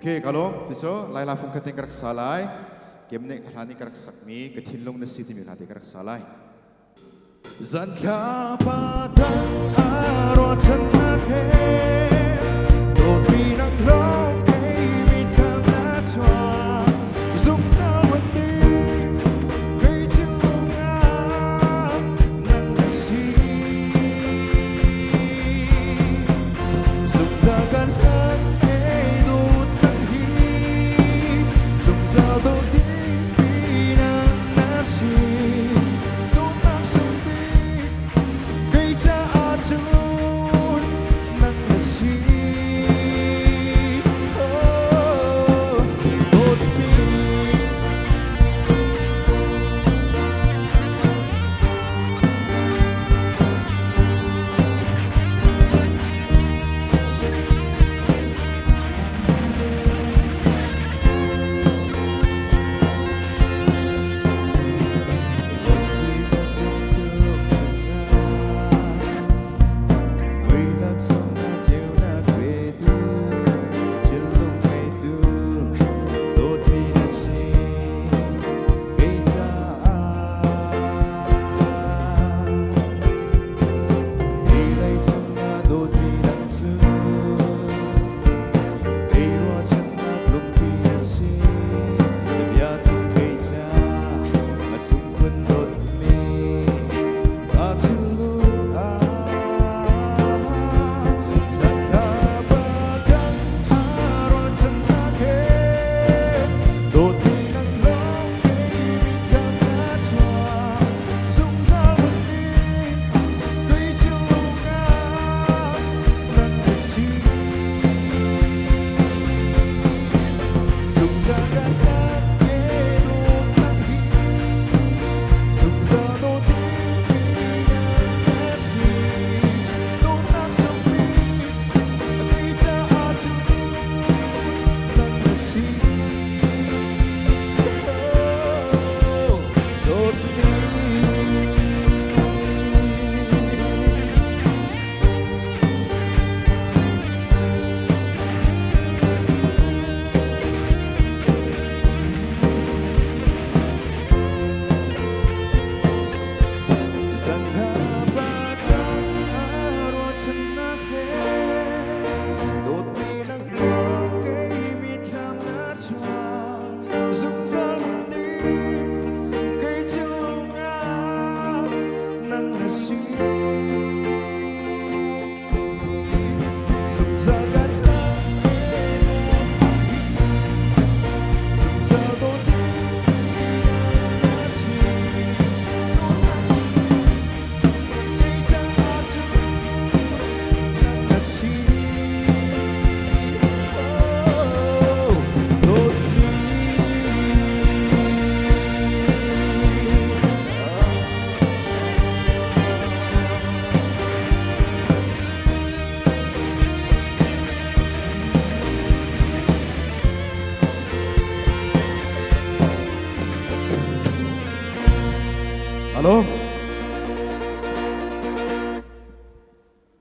Okay, kalom tiso Laila fung khatin ka rak sa lai. Kem nih ka hla nih ka rak sakmi ka thinlung na si timi hla te ka rak sa lai. Zan thla pa dang a ruahchannak he dawtmi nang lawng kei mi tham na chuah zungzal bantuk kei chungah nang na si zungzal kan hlan kei dawt nang hi zungzal dawt ding nang na si dawtnak sungbik kei caah cun nang na si oh dawtmi. Halo.